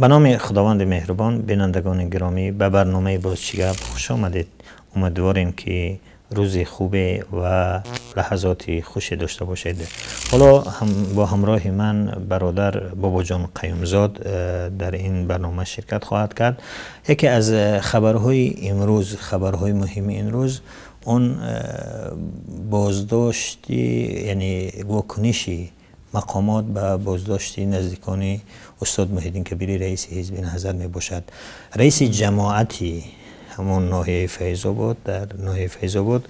Ба номи Худованди меҳрубон, бинандагони гиромӣ, ба барномаи «Боз чӣ гап» хуш омадед. Умедворем, ки рӯзи хубе ва лаҳзоти хуше дошта бошед. Ҳоло бо ҳамроҳи ман бародар Бобоҷон Қаюмзод дар ин барнома ширкат хоҳад кард. Яке аз хабарҳои имрӯз, хабарҳои муҳими имрӯз, он боздошти, яъне вокуниши мақомот ба боздошти наздикони устод Муҳиддин Кабирӣ, раиси Ҳизби Наҳзат мебошад. Раиси ҷамоати ҳамон ноҳияи Файзобод, дар ноҳияи Файзобод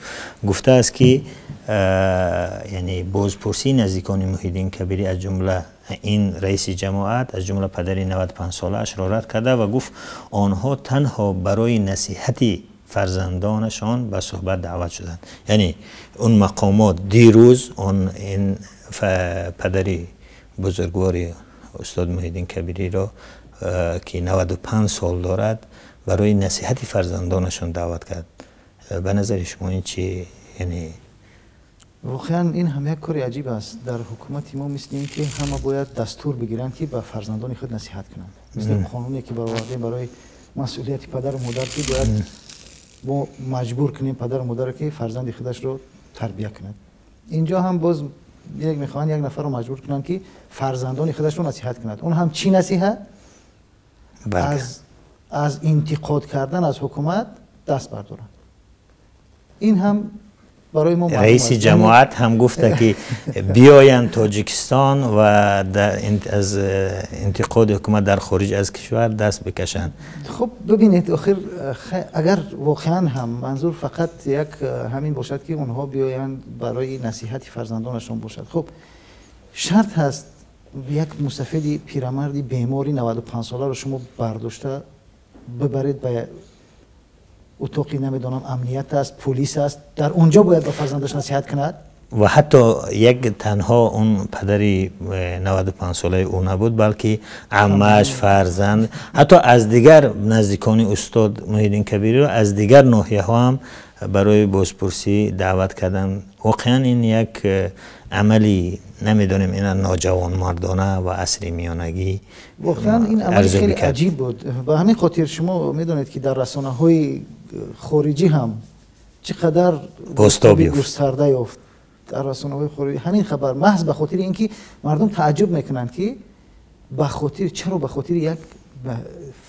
гуфтааст, ки яъне бозпурсии наздикони Муҳиддин Кабирӣ, аз ҷумла ин раиси ҷамоат, аз ҷумла падари 95 солаашро рад карда ва гуфт, онҳо танҳо барои насиҳати фарзандонашон ба суҳбат даъват шуданд. Яъне он мақомот дирӯз он ин падари бузургвори устод Муҳиддин Кабириро, ки 95 сол дорад, барои насиҳати фарзандонашон даъват кард. Ба назари шумо ин чӣ, яъне? Воқеан, ин ҳам як кори аҷиб аст дар ҳукумати мо, мисли ин ки ҳама бояд дастур бигиранд, ки ба фарзандони худ насиҳат кунанд. Мисли қонуне ки баровардем барои масъулияти падару модар, ки бояд мо маҷбур кунем падару модарро, ки фарзанди худашро тарбия кунад, инҷо ҳам боз як мехоҳанд як нафарро маҷбур кунанд, ки фарзандони худашро насиҳат кунад. Он ҳам чӣ насиҳат? Аз интиқод кардан аз ҳукумат даст бардоранд. Ин ҳам барои мо Раиси ҷамоат ҳам гуфта, ки биёянд Тоҷикистон ва аз интиқоди ҳукумат дар хориҷ аз кишвар даст бикашанд. Хуб, бибинед, охир агар воқеан ҳам манзур фақат як ҳамин бошад, ки онҳо биёянд барои насиҳати фарзандонашон бошад, хуб, шарт ҳаст, як мусафеди пирамарди бемори 95 соларо шумо бардошта бибаред ба утоқи, намедонам, амният аст, полис аст, дар он ҷо бояд ба фарзандаш насиҳат кунад? Ва ҳатто як танҳо он падари 95 солаи ӯ набуд, балки аммаш, фарзанд, ҳатто аз дигар наздикони устод Муҳиддин Кабириро аз дигар ноҳияҳо ҳам барои бозпурсӣ даъват карданд. Воқеан, ин як амали, намедонем, ина ноҷавонмардона ва асри миёнагӣ. Воқеан, ин амали хеле аҷиб буд. Ба ҳамин хотир шумо медонед, ки дар расонаҳои хориҷӣ ҳам чӣ қадар бозтоб ёфт. Густарда ёфт дар расонаҳои хориҷӣ ҳамин хабар, маҳз ба хотири ин ки мардум тааҷҷуб мекунанд, ки ба хотир чаро, ба хотири як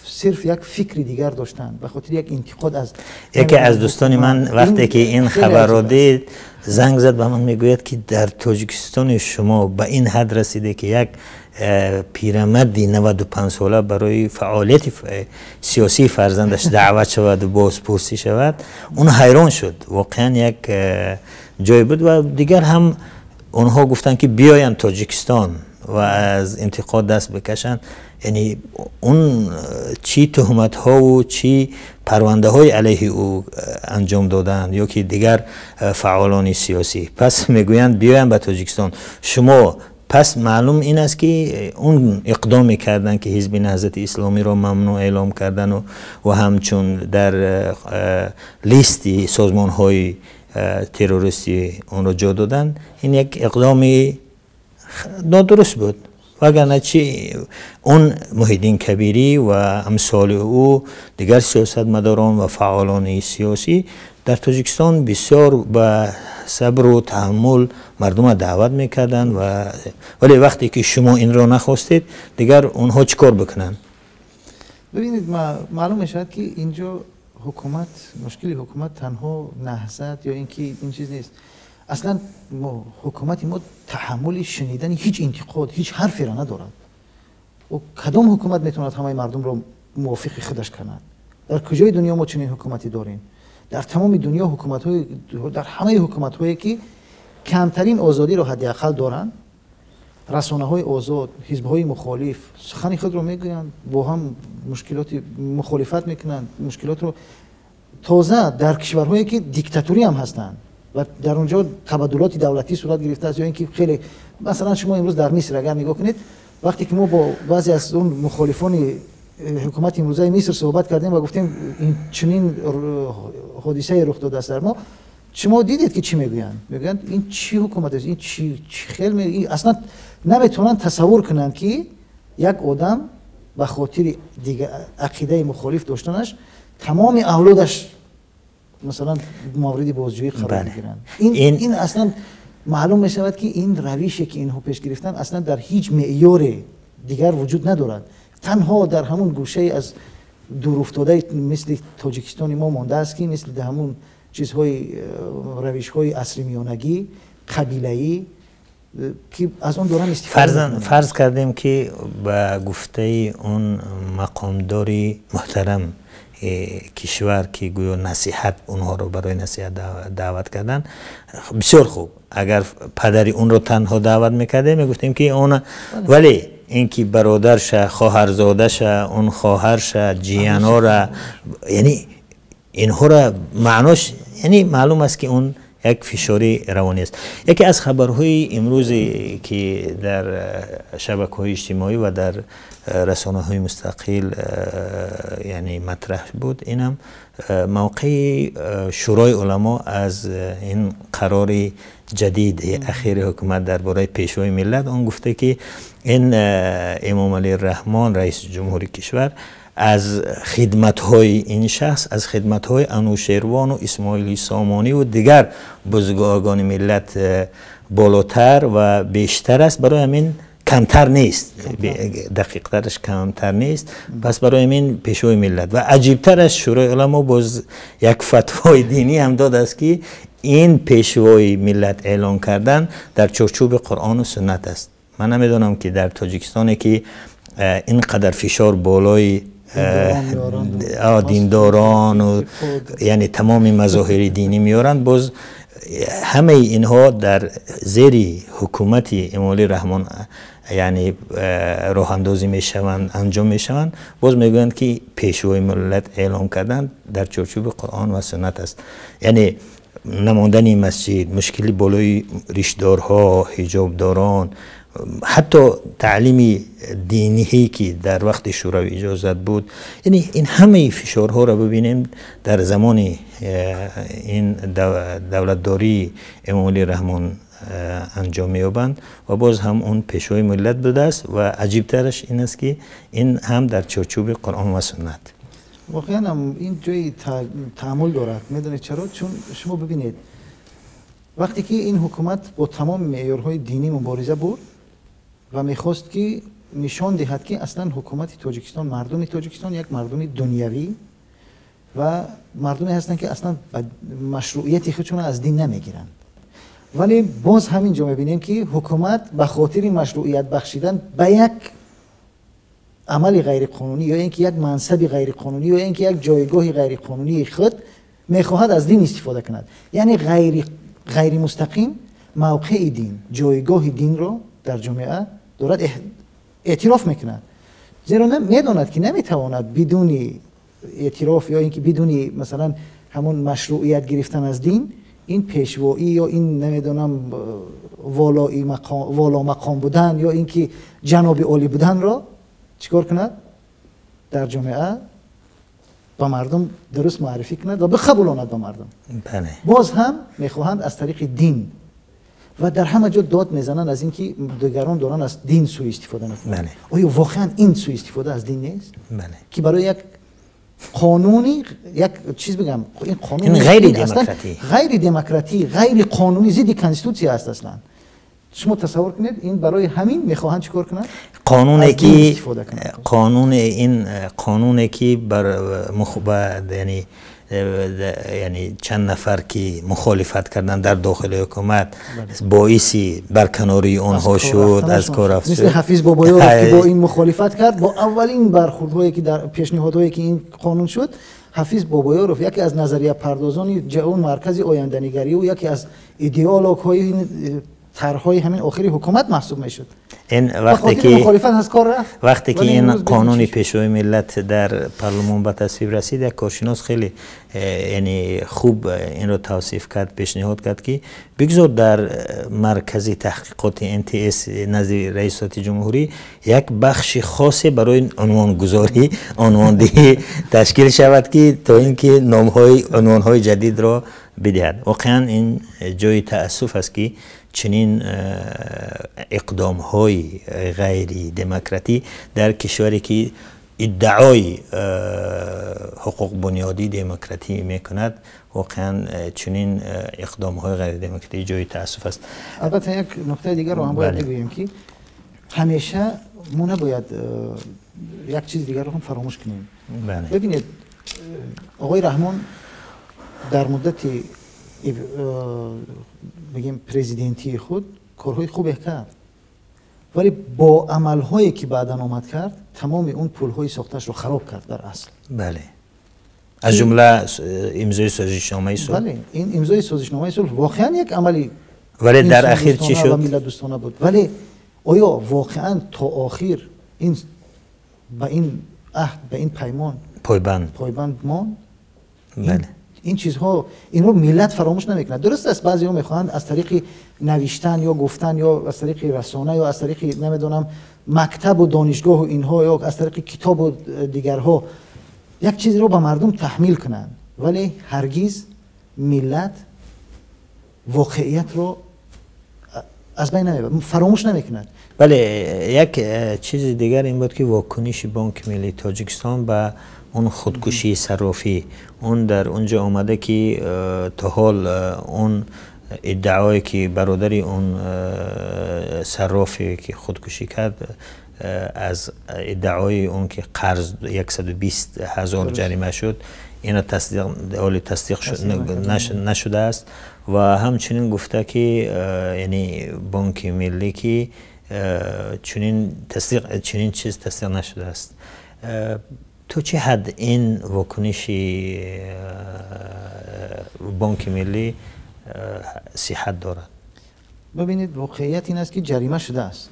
сирф як фикри дигар доштанд, ба хотири як интиқод аз Яке аз дӯстони ман вақте ки ин хабарро дид, занг зад ба ман, мегӯяд, ки дар Тоҷикистони шумо ба ин ҳад расиде, ки як пирамарди 95 сола барои фаъолияти сиёсии фарзандаш даъват шавад, бозпурсӣ шавад. Он ҳайрон шуд. Воқеан, як ҷое буд. Ва дигар ҳам онҳо гуфтанд, ки биёянд Тоҷикистон ва аз интиқод даст бикашанд. Яъне он чӣ туҳматҳову чӣ парвандаҳои алайҳи ӯ анҷом доданд ё ки дигар фаъолони сиёсӣ, пас мегӯянд, биёянд ба Тоҷикистон. Шумо пас маълум ин аст, ки он иқдоме карданд, ки Ҳизби Наҳзати Исломиро мамнӯъ эълом кардану ва ҳамчун дар листи созмонҳои террористӣ онро ҷо доданд, ин як иқдоми нодуруст буд. Вагарна чи он Муҳиддин Кабирӣ ва амсоли ӯ, дигар сиёсатмадорон ва фаъолони сиёсӣ дар Тоҷикистон бисёр ба сабру таҳаммул мардумро даъват мекарданд. Ва вале вақте ки шумо инро нахостед, дигар онҳо чӣ кор бикунанд? Бибинед, маълум мешавад, ки инҷо ҳукумат, мушкили ҳукумат танҳо Наҳзат ё ин ки ин чиз нест. Аслан ҳукумати мо таҳаммули шунидани ҳеҷ интиқод, ҳеҷ ҳарферо надорад. Кадом ҳукумат метавонад ҳамаи мардумро мувофиқи худаш кунад? Дар куҷои дунё мо чунин ҳукумате дорем? Дар тамоми дунё ҳукуматҳои, дар ҳамаи ҳукуматҳое ки камтарин озодиро ҳадди ақал доранд, расонаҳои озод, ҳизбҳои мухолиф сухани худро мегӯянд, бо ҳам мушкилоти мухолифат мекунанд мушкилотро. Тоза дар кишварҳое ки диктатурӣ ҳам ҳастанд ва дар он ҷо табаддулоти давлатӣ сурат гирифтааст, ё ин ки хеле, масалан, шумо имрӯз дар Миср агар нигоҳ кунед, вақте ки мо бо баъзе аз он мухолифони ҳукумати имрӯзаи Миср суҳбат кардем ва гуфтем, ин чунин ҳодисае рух додааст дар мо, шумо дидед, ки чӣ мегӯянд. Мегӯянд, ин чӣ ҳукумат аст, ин чӣ хел? Аслан наметавонанд тасаввур кунанд, ки як одам ба хотири ақидаи мухолиф доштанаш тамоми авлодаш масалан мавриди бозҷӯӣ қарор мегиранд. Ин аслан маълум мешавад ки ин равише ки инҳо пеш гирифтанд аслан дар ҳеҷ меъёре дигар вуҷуд надорад. Танҳо дар ҳамун гӯшае аз дуруфтодаи мисли Тоҷикистони мо мондааст ки мисли ҳамун чизҳои равишҳои асри миёнагӣ, қабилаӣ ки аз он доран истифода мекунанд. Фарз кардем ки ба гуфтаи он мақомдори муҳтарам кишвар ки гӯё насиҳат онҳоро барои насиҳат даъват карданд, бисёр хуб. Агар падари онро танҳо даъват мекардем, мегуфтем ки она, вале инки бародарша, хоҳарзодаша, он хоҳарша, ҷиянора, яъне инҳоро маънош, яъне маълум аст ки он як фишори равонӣ аст. Яке аз хабарҳои имрӯзе ки дар шабакаҳои иҷтимоӣ ва дар расонаҳои мустақил яъне матраҳ буд, инам мавқеи Шӯрои уламо аз ин қарори ҷадиди ахири ҳукумат дар бораи пешвои миллат. Он гуфта ки ин Эмомалӣ Раҳмон, раиси ҷумҳури кишвар, аз хидматҳои ин шахс, аз хидматҳои Анӯшервону Исмоили Сомонӣ ва дигар бузургони миллат болотар ва бештар аст, барои ҳамин камтар нест, дақиқтараш камтар нест. Пас барои ҳамин пешвои миллат. Ва аҷибтараш, Шӯрои уламо боз як фатвои динӣ ҳам додааст ки ин пешвои миллат эълон кардан дар чорчӯби Қуръону суннат аст. Ман намедонам ки дар Тоҷикистоне ки ин қадар фишор болои диндорон, яъне тамоми мазоҳири динӣ меоранд, боз ҳамаи инҳо дар зери ҳукумати Эмомалӣ Раҳмон яъне роҳандозӣ мешаванд, анҷом мешаванд, боз мегӯянд ки пешвои миллат эълон кардан дар чорчӯби Қуръон ва суннат аст. Яъне намондани масҷид, мушкили болои ришдорҳо, ҳиҷобдорон, ҳатто таълими диние ки дар вақти Шӯравӣ иҷозат буд, яъне ин ҳамаи фишорҳоро бибинем дар замони ин давлатдории Эмомалӣ Раҳмон анҷом меёбанд ва боз ҳам он пешвои миллат будааст. Ва аҷибтараш ин аст ки ин ҳам дар чорчӯби Қуръон ва суннат. Воқеан ҳам ин ҷои таъаммул дорад. Медонед чаро? Чун шумо бибинед, вақте ки ин ҳукумат бо тамоми меъёрҳои динӣ мубориза бурд ва мехост ки нишон диҳад ки аслан ҳукумати Тоҷикистон, мардуми Тоҷикистон як мардуми дунявӣ ва мардуме ҳастанд ки аслан машрӯияти худшонро аз дин намегиранд. Вале боз ҳамин ҷо мебинем ки ҳукумат ба хотири машрӯият бахшидан ба як амали ғайриқонунӣ ё ин ки як мансаби ғайриқонунӣ ё ин ки як ҷойгоҳи ғайриқонунии худ мехоҳад аз дин истифода кунад. Яъне ғайримустақим мавқеи дин, ҷойгоҳи динро дар ҷомеа дорад эътироф мекунад. Зеро медонад ки наметавонад бидуни эътироф ё ин ки бидуни масалан ҳамон машрӯият гирифтан аз дин ин пешвоӣ ё ин намедонам воло мақом будан ё ин ки ҷаноби олӣ буданро чикор кунад? Дар ҷомеа ба мардум дуруст муаррифӣ кунад ва биқабулонад ба мардум. Боз ҳам мехоҳанд аз тариқи дин ва дар ҳама ҷо дод мезананд аз ин ки дигарон доранд аз дин суистифода мекунанд. Оё воқеан ин суистифода аз дин нест? Ки барои як қонуни як чиз бигам, ин қонун ин ғайридемократӣ, ғайридемократӣ, ғайриқонунӣ, зидди конститутсия аст аслан. Шумо тасаввур кунед, ин барои ҳамин мехоҳанд чикор кунанд? Қонуне ки қонун, ин қонуне ки бар яъне чанд нафар ки мухолифат карданд дар дохили ҳукумат боиси барканории онҳо шуд, аз кор афтод. Мисли Ҳафиз Бобоёров ки бо ин мухолифат кард, бо аввалин бархӯрдҳое ки дар пешниҳодҳое ки ин қонун шуд, Ҳафиз Бобоёров яке аз назариятпардозони он маркази оянданигарӣ ва яке аз идеологҳои тарҳҳои ҳамин охири ҳукумат маҳсуб мешуд. Ин вақте ки мухолифат аз кор рафт, вақте ки ин қонуни пешвои миллат дар парлумон ба тасвиб расид, як коршинос хеле яъне хуб инро тавсиф кард, пешниҳод кард ки бигзор дар маркази таҳқиқоти НТС назди раисоти ҷумҳурӣ як бахши хосе барои унвонгузорӣ, унвондиҳӣ ташкил шавад ки то ин ки номҳои унвонҳои ҷадидро бидиҳад. Воқеан ин ҷои таассуф аст ки чунин иқдомҳои ғайридемократӣ дар кишваре ки иддаои ҳуқуқбунёдии демократӣ мекунад, воқеан чунин иқдомҳои ғайридемократӣ ҷои таассуф аст. Албатта, як нуқтаи дигарро ҳам бояд бигӯем, ки ҳамеша мо набояд як чизи дигарро ҳам фаромӯш кунем. Бибинед, оғои Раҳмон дар муддати, бигем, президентии худ корҳои хубе кард, вале бо амалҳое ки баъдан омад кард, тамоми он пулҳои сохтаашро хароб кард дар асл. Бале, аз ҷумла имзои созишномаи сулҳ. Бале, ин имзои созишномаи сулҳ воқеан як амали вале дар ахир чӣ шуд? Миллатдӯстона буд, вале оё воқеан то охир ин ба ин аҳд, ба ин паймон пойбанд монд? Бале. Ин чизҳо, инро миллат фаромӯш намекунад. Дуруст аст, баъзеҳо мехоҳанд аз тариқи навиштан ё гуфтан ё аз тариқи расона ё аз тариқи, намедонам, мактабу донишгоҳу инҳо ё аз тариқи китобу дигарҳо як чизеро ба мардум таҳмил кунанд, вале ҳаргиз миллат воқеиятро аз байн намебарад, фаромӯш намекунад. Бале, як чизи дигар ин буд, ки вокуниши Бонки миллии Тоҷикистон ба он худкушии саррофӣ. Он дар онҷо омада, ки то ҳол он иддаое ки бародари он саррофе ки худкушӣ кард, аз иддаои он ки қарз 120 ҳазор ҷарима шуд, ина тасдиқ ҳоли тасдиқ нашудааст. Ва ҳамчунин гуфта, ки яъне Бонки миллӣ ки чунин чиз тасдиқ нашудааст. То чӣ ҳад ин вокуниши Бонки миллӣ сиҳат дорад? Бибинед, воқеият ин аст, ки ҷарима шудааст,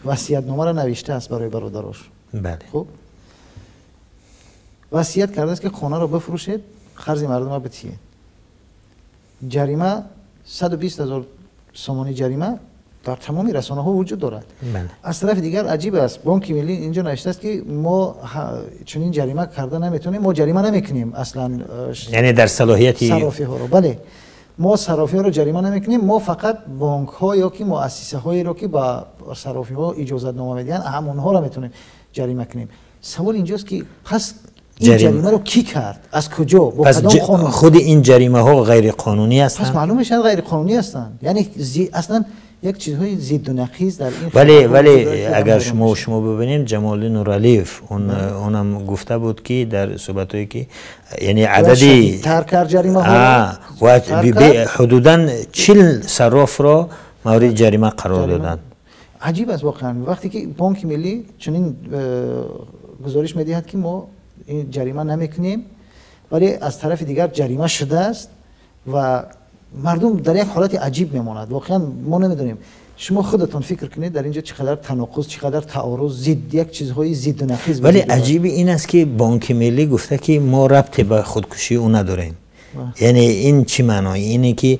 васиятномаро навиштааст барои бародарош. Хуб, васият кардааст, ки хонаро бифурӯшед, қарзи мардумро битиед. Ҷарима 120 ҳазор сомонӣ, ҷарима дар тамоми расонаҳо вуҷуд дорад. Аз тарафи дигар, аҷиб аст, Бонки миллӣ инҷо навиштааст, ки мо чунин ҷарима карда наметавонем, мо ҷарима намекунем аслан. Яъне дар салоҳияти саррофиҳоро, бале, мо саррофиҳоро ҷарима намекунем, мо фақат бонкҳо ё ки муассисаҳоеро, ки ба саррофиҳо иҷозатнома медиҳанд, ҳамонҳоро метавонем ҷарима кунем. Савол инҷост, ки пас ин ҷаримаро кӣ кард, аз куҷо, бо кадом қонун? Худи ин ҷаримаҳо ғайриқонунӣ ҳастанд. Пас маълум мешавад, ғайриқонунӣ ҳастанд, яъне аслан як чизҳои зидду нақиз дар ин. Вале агар шумо бибинем, Ҷамолиддин Нуралиев онам гуфта буд, ки дар суҳбатҳое ки яъне адади тар кард ҷаримаҳоро ва ҳудудан 40 саррофро мавриди ҷарима қарор доданд. Аҷиб аст воқеан, вақте ки Бонки миллӣ чунин гузориш медиҳад, ки мо ҷарима намекунем, вале аз тарафи дигар ҷарима шудааст ва мардум дар як ҳолати аҷиб мемонад. Воқеан мо намедонем, шумо худатон фикр кунед, дар инҷо чӣ қадар танаққуз, чӣ қадар таоруз, зид, як чизҳои зидду нақиз. Вале аҷиби ин аст, ки Бонки миллӣ гуфта, ки мо рабте ба худкушии ӯ надорем. Яъне ин чӣ маъно? Ине ки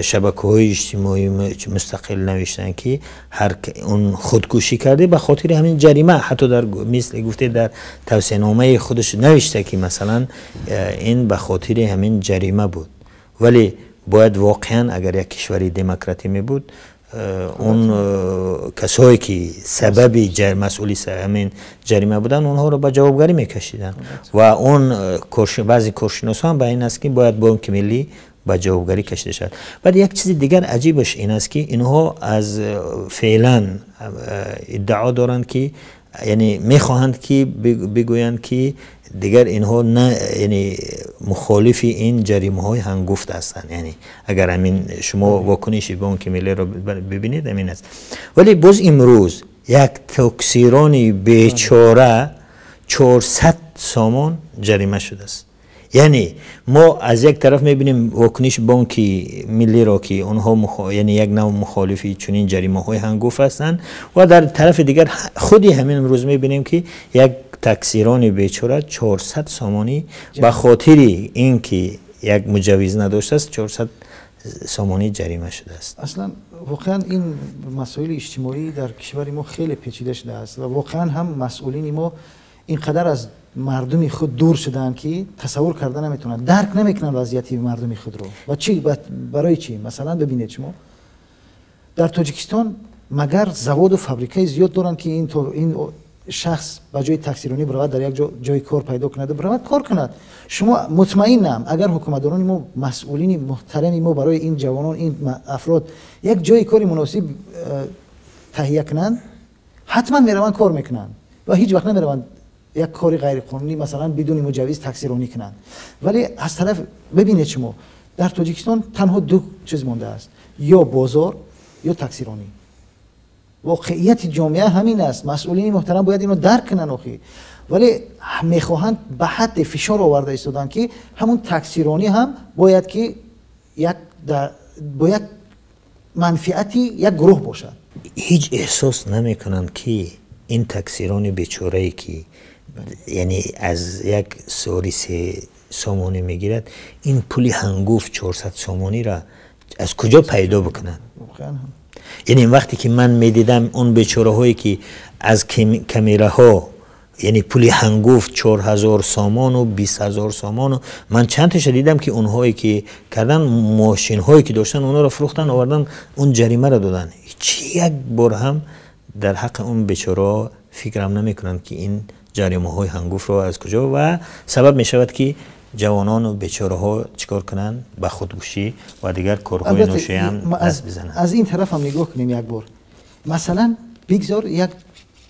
шабакаҳои иҷтимоӣ мустақил навиштанд, ки ҳар он худкушӣ карде ба хотири ҳамин ҷарима. Ҳатто дар мисли гуфте, дар тавсияномаи худаш навишта, ки масалан ин ба хотири ҳамин ҷарима буд. Вале бояд воқеан, агар як кишвари демократӣ мебуд, он касое ки сабаби масъули ҳамин ҷарима буданд, онҳоро ба ҷавобгарӣ мекашиданд. Ва он баъзе коршиносон ба ин аст, ки бояд Бонки миллӣ ба ҷавобгарӣ кашида шавад. Баъд як чизи дигар аҷибаш ин аст, ки инҳо аз феълан иддао доранд, ки яъне мехоҳанд, ки бигӯянд, ки дигар инҳо на, яъне мухолифи ин ҷаримаҳои ҳангуфт ҳастанд. Яъне агар ҳамин шумо вокуниши Бонки миллиро бибинед, ҳамин аст. Вале боз имрӯз як таксирони бечора 400 сомон ҷарима шудааст. Яъне мо аз як тараф мебинем вокуниши Бонки миллиро, ки онҳо яъне як нав мухолифи чунин ҷаримаҳои ҳангуфт ҳастанд, ва дар тарафи дигар худи ҳамин имрӯз мебинем, ки як таксирони бечора 400 сомонӣ ба хотири ин ки як муҷаввиз надоштааст, 400 сомонӣ ҷарима шудааст. Аслан воқеан ин масоили иҷтимоӣ дар кишвари мо хеле печида шудааст ва воқеан ҳам масъулини мо ин қадар аз мардуми худ дур шудаанд, ки тасаввур карда наметавонанд, дарк намекунанд вазъияти мардуми худро. Ва чи, барои чӣ? Масалан, бибинед, шумо Дар Тоҷикистон магар заводу фабрикаи зиёд доранд, ки ин шахс ба ҷои таксиронӣ биравад, дар як ҷои кор пайдо кунад, биравад, кор кунад? Шумо, мутмаинам, агар ҳукуматдорони мо, масъулини муҳтарами мо барои ин ҷавонон, ин афрод як ҷои кори муносиб таҳия кунанд, ҳатман мераванд, кор мекунанд ва ҳеҷ вақт намераванд як кори ғайриқонунӣ, масалан, бидуни муҷаввиз таксиронӣ кунанд. Вале аз тараф бибинед, шумо, дар Тоҷикистон танҳо ду чиз мондааст: ё бозор, ё таксиронӣ. Воқеияти ҷомеа ҳамин аст. Масъулини муҳтарам бояд инро дарк кунанд охи. Вале мехоҳанд, ба ҳадде фишор оварда истоданд, ки ҳамун таксиронӣ ҳам бояд ки як бо як манфиати як гурӯҳ бошад. Ҳеҷ эҳсос намекунанд, ки ин таксирони бечорае, ки яъне аз як сори 3 сомонӣ мегирад, ин пули ҳангуфт 400 сомониро аз куҷо пайдо бикунад? Яъне вақте ки ман медидам он бечораҳое, ки аз камераҳо, яъне пули ҳангуфт 4000 сомону 20 000 сомону, ман чандташа дидам, ки онҳое ки кардан, мошинҳое ки доштан, онҳоро фурӯхтан, овардан, он ҷаримаро доданд. Чи як бор ҳам дар ҳаққи он бечораҳо фикрам намекунанд, ки ин ҷаримаҳои ҳангуфтро аз куҷо, ва сабаб мешавад, ки ҷавонону бечораҳо чӣ кор кунанд? Ба худкушӣ ва дигар корҳои ношоям даст бизананд. Аз ин тараф ҳам нигоҳ кунем як бор. Масалан, бигзор як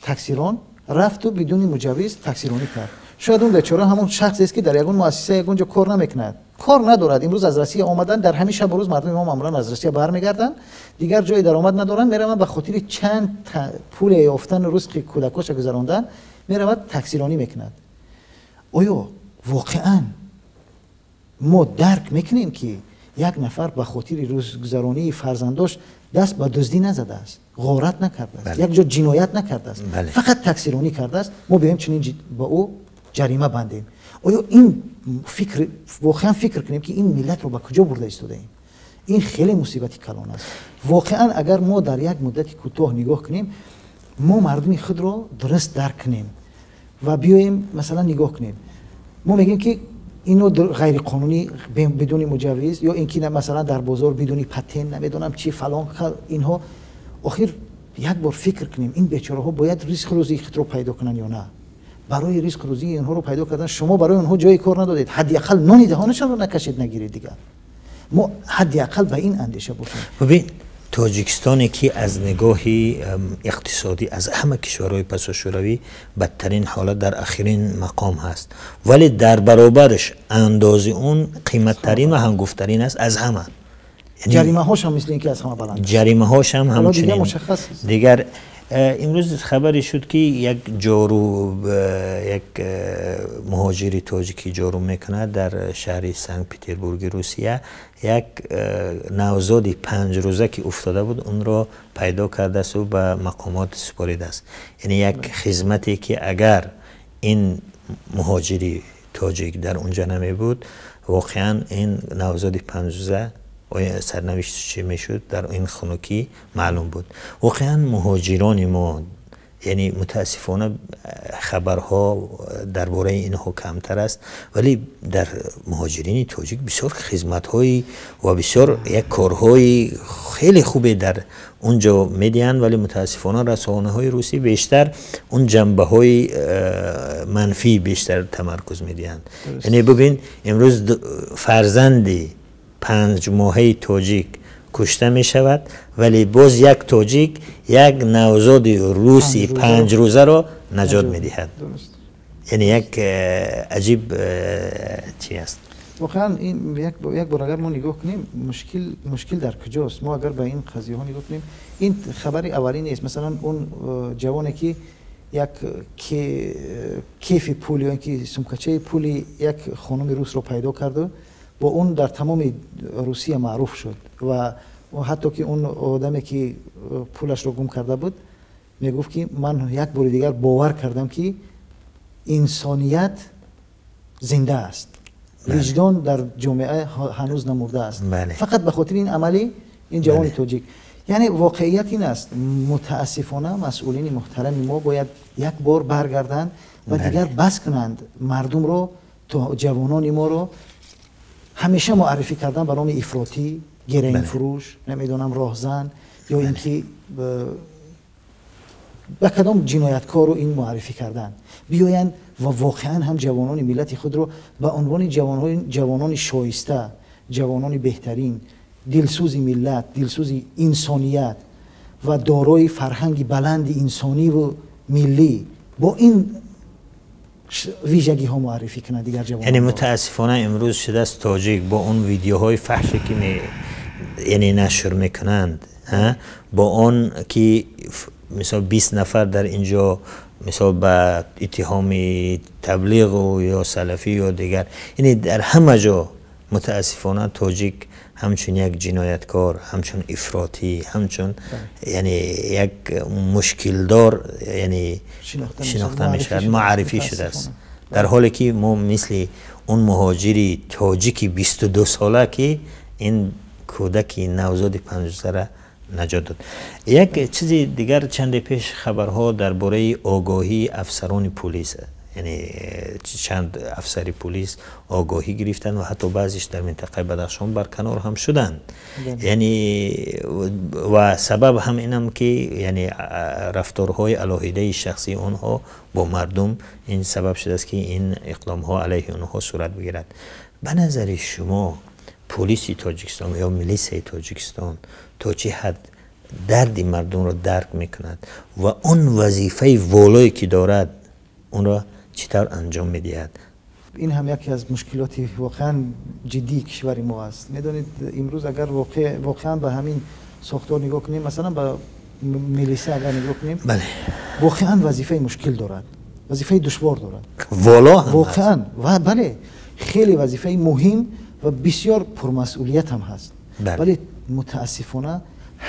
таксирон рафту бидуни муҷаввиз таксиронӣ кард. Шояд он бечора ҳамон шахсест, ки дар ягон муассиса, ягон ҷо кор намекунад, кор надорад. Имрӯз аз Россия омадан, дар ҳамин шабу рӯз мардуми мо маъмулан аз Россия бармегарданд, дигар ҷои даромад надоранд, мераванд, ба хотири чанд пуле ёфтану ризқи кӯдакоша гузарондан меравад, таксиронӣ мекунад. Оё воқеан мо дарк мекунем, ки як нафар ба хотири рӯзгузаронии фарзандош даст ба дуздӣ назадааст, ғорат накардааст, як ҷо ҷиноят накардааст, фақат таксиронӣ кардааст, мо биёем чунин ба ӯ ҷарима бандем? Оё ин фикр, воқеан фикр кунем, ки ин миллатро ба куҷо бурда истодаем? Ин хеле мусибати калон аст воқеан. Агар мо дар як муддати кӯтоҳ нигоҳ кунем, мо мардуми худро дуруст дарк кунем ва биёем, масалан, нигоҳ кунем, мо мегӯем, ки ино ғайриқонунӣ, бидуни муҷаввиз, ё ин ки, масалан, дар бозор бидуни патент, намедонам чи, фалон инҳо. Охир як бор фикр кунем: ин бечораҳо бояд ризқу рӯзии худро пайдо кунанд ё на? Барои ризқу рӯзии инҳоро пайдо кардан шумо барои онҳо ҷои кор надодед, ҳадди ақал нони даҳонашонро накашед, нагиред. Дигар мо ҳадди ақал ба ин андеша бошем. Бибин, Тоҷикистоне, ки аз нигоҳи иқтисодӣ аз ҳама кишварҳои пасошӯравӣ бадтарин ҳолат, дар ахирин мақом ҳаст, вале дар баробараш андози он қиматтарин ва ҳангуфттарин аст аз ҳама. Ҷаримаҳошам мисли ин ки аз ҳама баланд. Ҷаримаҳошам ҳамчунин. Дигар имрӯз хабаре шуд, ки як ҷору, як муҳоҷири тоҷикӣ ҷору мекунад дар шаҳри Санкт Петербурги Русия, як навзоди 5 рӯза, ки уфтода буд, онро пайдо кардасту ба мақомот супоридааст. Яъне як хизмате, ки агар ин муҳоҷири тоҷик дар онҷа намебуд, воқеан ин навзоди 5 рӯза сарнавишт чӣ мешуд дар ин хунукӣ, маълум буд. Воқеан муҳоҷирони мо, яъне мутаассифона, хабарҳо дар бораи инҳо камтар аст, вале дар муҳоҷирини тоҷик бисёр хизматҳои ва бисёр як корҳои хеле хубе дар он ҷо медиҳанд, вале мутаассифона расонаҳои русӣ бештар он ҷанбаҳои манфӣ бештар тамаркуз медиҳанд. Яъне бибин, имрӯз фарзанди 5 моҳаи тоҷик кушта мешавад, вале боз як тоҷик як навзоди руси 5 рӯзаро наҷот медиҳад. Яъне як аҷиб чи аст. Воқеан ин як бор агар мо нигоҳ кунем, мушкил дар куҷост? Мо агар ба ин қазияҳо нигоҳ кунем, ин хабари аввалӣ нест. Масалан, он ҷавоне, ки як кефи пул ё ин ки сумкачаи пули як хонуми русро пайдо карду бо он дар тамоми Русия маъруф шуд ва ҳатто ки он одаме, ки пулашро гум карда буд, мегуфт, ки ман як бори дигар бовар кардам, ки инсоният зинда аст, виҷдон дар ҷомеа ҳанӯз намурдааст, фақат ба хотири ин амали ин ҷавони тоҷик. Яъне воқеият ин аст: мутаассифона, масъулини муҳтарами мо бояд як бор баргарданд ва дигар бас кунанд мардумро, то ҷавонони моро ҳамеша муаррифӣ кардан ба номи ифротӣ, героинфурӯш, намедонам, роҳзан. ё инки ба кадом ҷинояткорро ин муаррифӣ кардан. Биёянд ва воқеан ҳам ҷавонони миллати худро ба унвони ҷавонони шоиста, ҷавонони беҳтарин, дилсӯзи миллат, дилсӯзи инсоният ва дорои фарҳанги баланди инсонӣ ва миллӣ бо ин вижагиҳо муаррифӣ кунанд дигар ҷавонон. Яъне мутаассифона имрӯз шудааст тоҷик бо он видеоҳои фаҳше ки яъне нашр мекунанд, бо он ки мисол 20 нафар дар инҷо мисол ба иттиҳоми таблиғу ё салафӣ ё дигар, яъне дар ҳама ҷо мутаассифона тоҷик ҳамчун як ҷинояткор, ҳамчун ифротӣ, ҳамчун яъне як мушкилдор яъне шинохта мешавад, муаррифӣ шудааст. Дар ҳоле ки мо мисли он муҳоҷири тоҷики 22 сола ки ин кӯдаки навзоди 5-сола наҷот дод. Як чизи дигар, чанде пеш хабарҳо дар бораи огоҳии афсарони пулис, яъне чанд афсари пулис огоҳӣ гирифтанд ва ҳатто баъзеш дар минтақаи Бадахшон барканор ҳам шуданд. Яъне ва сабаб ҳам инам ки яъне рафторҳои алоҳидаи шахсии онҳо бо мардум ин сабаб шудааст ки ин иқдомҳо алайҳи онҳо сурат бигирад. Ба назари шумо пулиси Тоҷикистон ё милисияи Тоҷикистон то чӣ ҳад дарди мардумро дарк мекунад ва он вазифаи волое ки дорад онро чӣ тавр анҷом медиҳад? Ин ҳам яке аз мушкилоти воқеан ҷиддии кишвари мо аст. Медонед, имрӯз агар воқеан ба ҳамин сохтор нигоҳ кунем, масалан ба милиса агар нигоҳ кунем, воқеан вазифаи мушкил дорад, вазифаи душвор дорад, воло воқеан, бале, хеле вазифаи муҳим ва бисёр пурмасъулият ҳам ҳаст. Вале мутаассифона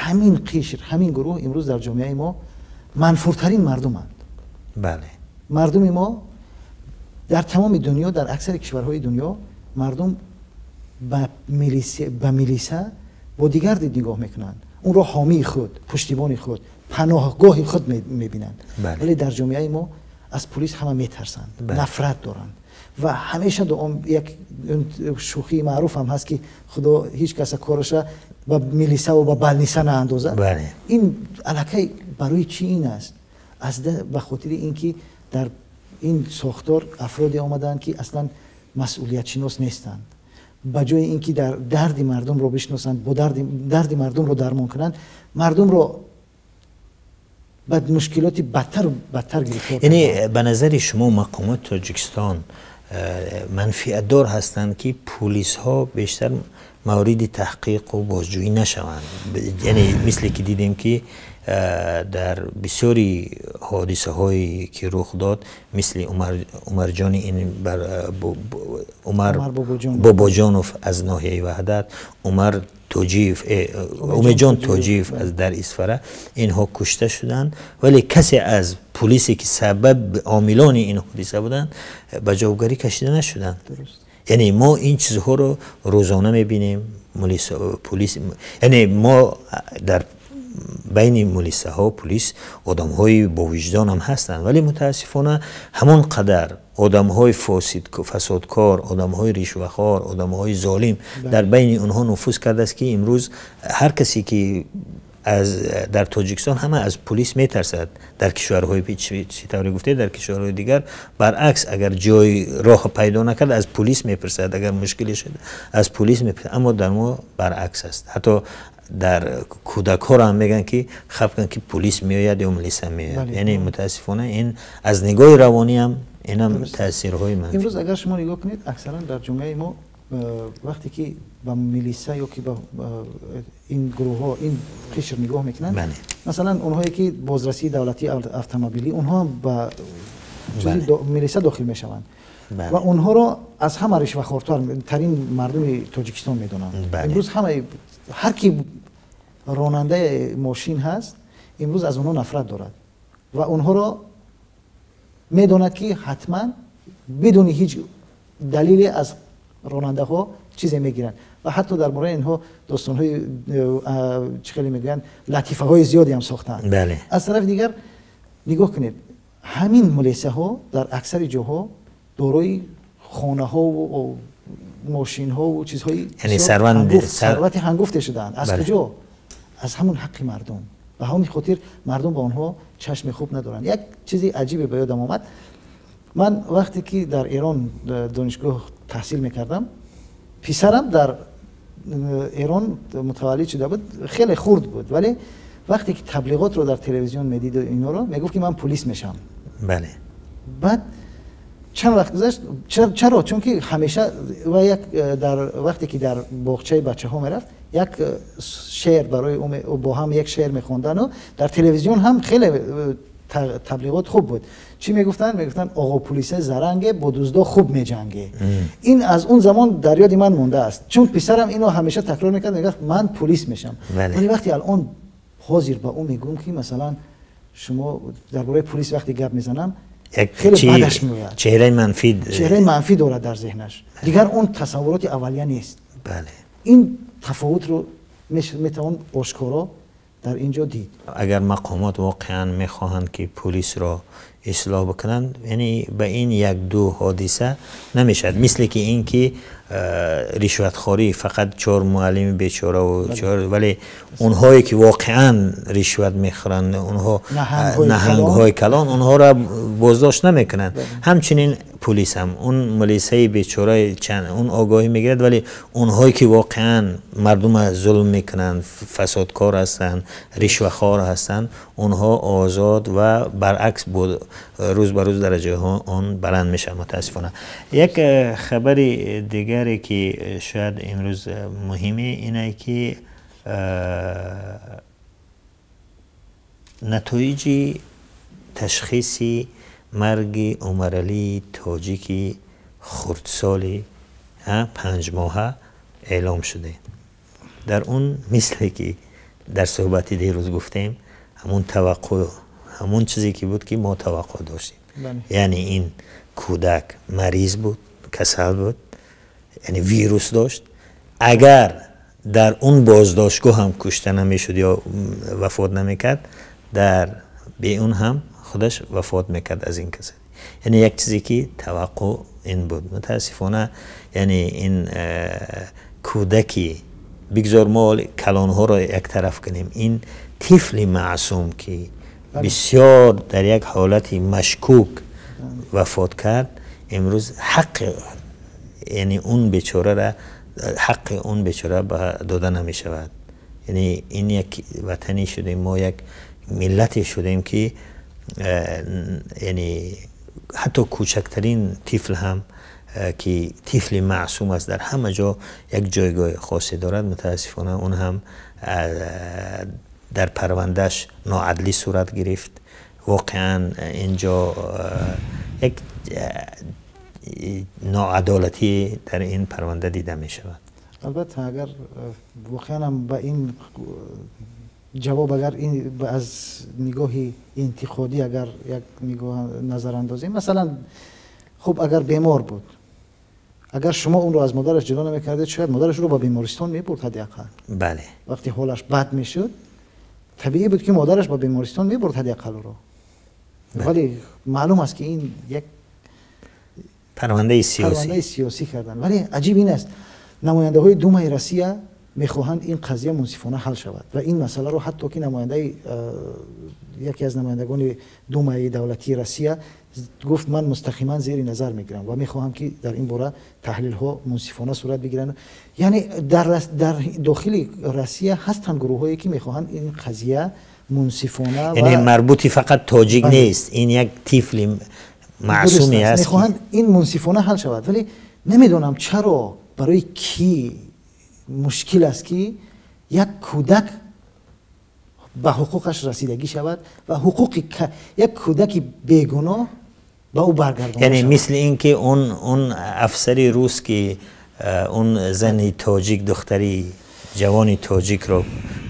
ҳамин қишр, ҳамин гурӯҳ имрӯз дар ҷомеаи мо манфуртарин мардуманд. Мардуми мо дар тамоми дунё, дар аксари кишварҳои дунё мардум ба милиса бо дигар дид нигоҳ мекунанд, онро ҳомии худ, пуштибони худ, паноҳгоҳи худ мебинанд. Вале дар ҷомеаи мо аз пулис ҳама метарсанд, нафрат доранд ва ҳамеша як шӯхии маъруф ҳам ҳаст ки худо ҳеҷ каса кораша ба милиса ва ба балниса наандозад. Ин аллакай барои чӣ ин аст? Ба хотири ин ки дар ин сохтор афроде омадаанд ки аслан масъулиятшинос нестанд. Ба ҷои ин ки дар дарди мардумро бишносанд, бо дарди мардумро дармон кунанд, мардумро ба мушкилоти бадтару бадтар гирифтор. Яъне ба назари шумо мақомоти Тоҷикистон манфиатдор ҳастанд ки пулисҳо бештар мавриди таҳқиқу бозҷӯӣ нашаванд? Яъне мисле ки дидем ки дар бисёри ҳодисаҳое ки рух дод, мисли Умарҷони Умар Бобоҷонов аз ноҳияи Ваҳдат, Умар Тоҷиев, Умедҷон Тоҷиев аз дар Исфара, инҳо кушта шуданд, вале касе аз пулисе ки сабаб омилони ин ҳодиса буданд ба ҷавобгарӣ кашида нашуданд. Яъне мо ин чизҳоро рӯзона мебинем. Пулис, яъне мо дар байни милисаҳо пулис одамҳои бовиҷдон ҳам ҳастанд, вале мутаассифона ҳамон қадар одамҳои фасодкор, одамҳои ришвахор, одамҳои золим дар байни онҳо нуфуз кардааст ки имрӯз ҳар касе ки дар Тоҷикистон ҳама аз пулис метарсад. Дар кишварҳои чӣ тавре гуфтед, дар кишварҳои дигар баръакс, агар ҷои роҳ пайдо накард аз пулис мепурсад, агар мушкиле шуд аз пулис мепурсад. Аммо дар мо баръакс аст. Ҳатто дар кӯдакҳоро ҳам мегӯянд ки хаб кун ки пулис меояд ё милиса меояд. Яъне мутаассифона ин аз нигоҳи равонӣ ҳам инам таъсирҳои манфӣ. Имрӯз агар шумо нигоҳ кунед, аксаран дар ҷомеаи мо вақте ки ба милиса ё ки ба ин гурӯҳҳо, ин қишр нигоҳ мекунанд, масалан онҳое ки бозрасии давлатии автомобилӣ, онҳо ба милиса дохил мешаванд ва онҳоро аз ҳама ришвахортарин мардуми Тоҷикистон медонанд. Имрӯз ҳар ки ронандаи мошин ҳаст, имрӯз аз онҳо нафрат дорад ва онҳоро медонад ки ҳатман бидуни ҳеҷ далеле аз ронандаҳо чизе мегиранд ва ҳатто дар бораи инҳо достонҳои чӣ хеле мегӯянд, латифаҳои зиёде ҳам сохтаанд. Аз тарафи дигар нигоҳ кунед, ҳамин милисаҳо дар аксари ҷоҳо дорои хонаҳову мошинҳову чизҳои сарвати ҳангуфте шудаанд. Аз куҷо? аз ҳамон ҳаққи мардум. Ба ҳамин хотир мардум ба онҳо чашми хуб надоранд. Як чизи аҷибе ба ёдам омад. Ман вақте ки дар Эрон донишгоҳ таҳсил мекардам, писарам дар Эрон мутаваллид шуда буд, хеле хурд буд, вале вақте ки таблиғотро дар телевизион медид инҳоро, мегуфт ки ман полис мешавам. Бале. Баъд чанд вақт гузашт, чаро? Чунки ҳамеша ва як дар вақте ки дар боғчаи бачаҳо мерафт, як шеър барои ӯ бо ҳам як шеър мехондану дар телевизион ҳам хеле таблиғот хуб буд. Чӣ мегуфтанд? Мегуфтанд оғо полисе заранге, бо дуздо хуб меҷанге. Ин аз он замон дар ёди ман мондааст, чун писарам инро ҳамеша такрор мекард, мегуфт ман полис мешавам. Вале вақте алон ҳозир ба ӯ мегӯм ки масалан шумо дар бораи полис вақте гап мезанам, хеле бадаш меояд, чеҳраи манфӣ дорад дар зеҳнаш, дигар он тасаввуроти аввалия нест. Ин тафовутро метавон ошкоро дар инҷо дид. Агар мақомот воқеан мехоҳанд ки полисро ислоҳ бикунанд, яъне ба ин як ду ҳодиса намешавад. Мисли ки ин ки ришватхорӣ фақат 4 муаллими бечора ва 4, вале онҳое ки воқеан ришват мехӯранд, онҳо наҳангҳои калон, онҳоро боздошт намекунанд. Ҳамчунин полис ҳам он милисаи бечора чанд он огоҳӣ мегирад, вале онҳое ки воқеан мардумро зулм мекунанд, фасодкор ҳастанд, ришвахор ҳастанд, онҳо озод ва баръакс рӯз ба рӯз дараҷаҳо он баланд мешавад мутаассифона. Як хабари дигаре ки шояд имрӯз муҳиме ине ки натоиҷи ташхиси марги Умаралии тоҷики хурдсоли 5 моҳа эълом шуде. Дар он мисле ки дар суҳбати дирӯз гуфтем, ҳамон таваққӯъ, ҳамон чизе ки буд ки мо таваққӯъ доштем. Яъне ин кӯдак мариз буд, касал буд, яъне вирус дошт. Агар дар он боздоштгоҳ ҳам кушта намешуд ё вафот намекард, дар бе он ҳам худаш вафот мекард аз ин касалӣ. Яъне як чизе ки таваққӯъ ин буд. Мутаассифона яъне ин кӯдаки бигзор мо калонҳоро як тараф кунем, ин тифли маъсум ки бисёр дар як ҳолати машкук вафот кард, имрӯз ҳаққ яъне он бечораро, ҳаққи он бечора дода намешавад. Яъне ин як ватане шудем, мо як миллате шудем ки яъне ҳатто кӯчактарин тифл ҳам ки тифли маъсум аст дар ҳама ҷо як ҷойгоҳи хосе дорад. Мутаассифона он ҳам дар парвандааш ноадлӣ сурат гирифт. Воқеан инҷо як ноадолатӣ дар ин парванда дида мешавад. Албатта агар воқеан ҳам ба ин ҷавоб, агар ин аз нигоҳи интиқодӣ агар як нигоҳ назар андозем, масалан хуб агар бемор буд, агар шумо онро аз модараш ҷудо намекардед, шояд модараш ӯро ба бемористон мебурд ҳадди ақал. Бале. Вақте ҳолаш бад мешуд, табиӣ буд ки модараш ба бемористон мебурд ҳадди ақал ӯро. Вале маълум аст ки ин як парвандаи сиёсӣ карданд. Вале аҷиб ин аст, намояндаҳои Думаи Россия мехоҳанд ин қазия мунсифона ҳал шавад ва ин масъаларо ҳатто ки намояндаи яке аз намояндагони Думаи давлатии Россия гуфт ман мустақиман зери назар мегирам ва мехоҳам ки дар ин бора таҳлилҳо мунсифона сурат бигиранд. Яъне дар дохили Россия ҳастанд гурӯҳҳое ки мехоҳанд ин қазия мунсифона, яъне марбути фақат тоҷик нест, ин як тифли маъсуме аст, мехоҳанд ин мунсифона ҳал шавад. Вале намедонам чаро барои кӣ мушкил аст ки як кӯдак ба ҳуқуқаш расидагӣ шавад ва ҳуқуқи як кӯдаки бегуноҳ ба ӯ баргардонда шавад. Яъне мисли ин ки он афсари рус ки он зани тоҷик, духтари ҷавони тоҷикро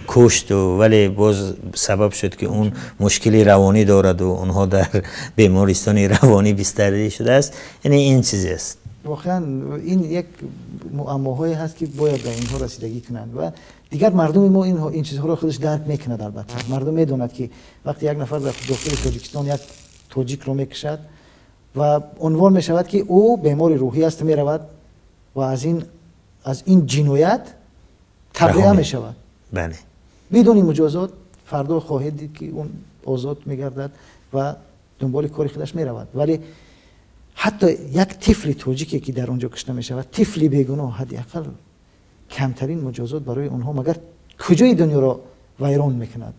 кушту, вале боз сабаб шуд ки он мушкили равонӣ дорад ва онҳо дар бемористони равонӣ бистарӣ шудааст. Яъне ин чизе аст. Воқеан ин як муаммоҳое ҳаст ки бояд ба инҳо расидагӣ кунанд ва дигар мардуми мо ин чизҳоро худаш дарк мекунад. Албатта мардум медонад ки вақте як нафар дар дохили Тоҷикистон як тоҷикро мекушад ва унвон мешавад ки ӯ бемори рӯҳӣ аст, меравад ва аз ин ҷиноят табриа мешавад. Бале. бидуни муҷозот фардо хоҳед дид ки он озод мегардад ва дунболи кори худаш меравад. Вале ҳатто як тифли тоҷике ки дар он ҷо кушта мешавад, тифли бегуноҳ, ҳадди ақал камтарин муҷозот барои онҳо магар куҷои дунёро вайрон мекунад?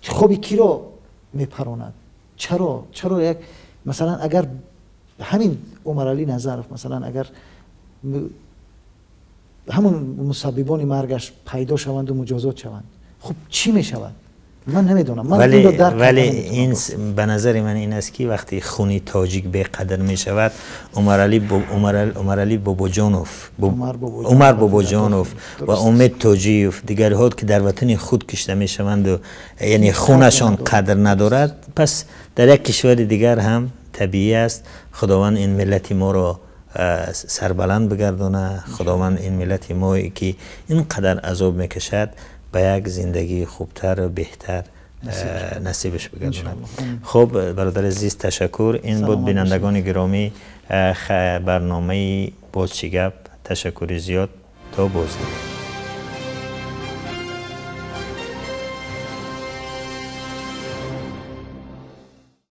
Хоби киро мепаронад? Чаро як масалан агар ҳамин Умаралӣ Назаров, масалан, агар ҳамон мусаббибони маргаш пайдо шаванду муҷозот шаванд, хуб, чӣ мешавад? Ман намедонам. Вале ин ба назари ман ин аст, ки вақте хуни тоҷик беқадр мешавад, Умаралӣ Бобоҷонов, Умар Бобоҷонов ва Умед Тоҷиев, дигарҳо, ки дар ватани худ кишта мешаванду, яъне хунашон қадр надорад, пас дар як кишвари дигар ҳам табиӣ аст. Худованд ин миллати моро сарбаланд бигардона. Худованд ин миллати мое, ки ин қадар азоб мекашад, ба як зиндагии хубтар ва беҳтар насибаш бигардонад. Хуб, бародари азиз, ташаккур. Ин буд, бинандагони гиромӣ, барномаи «Боз чӣ гап». Ташаккури зиёд, то боздид.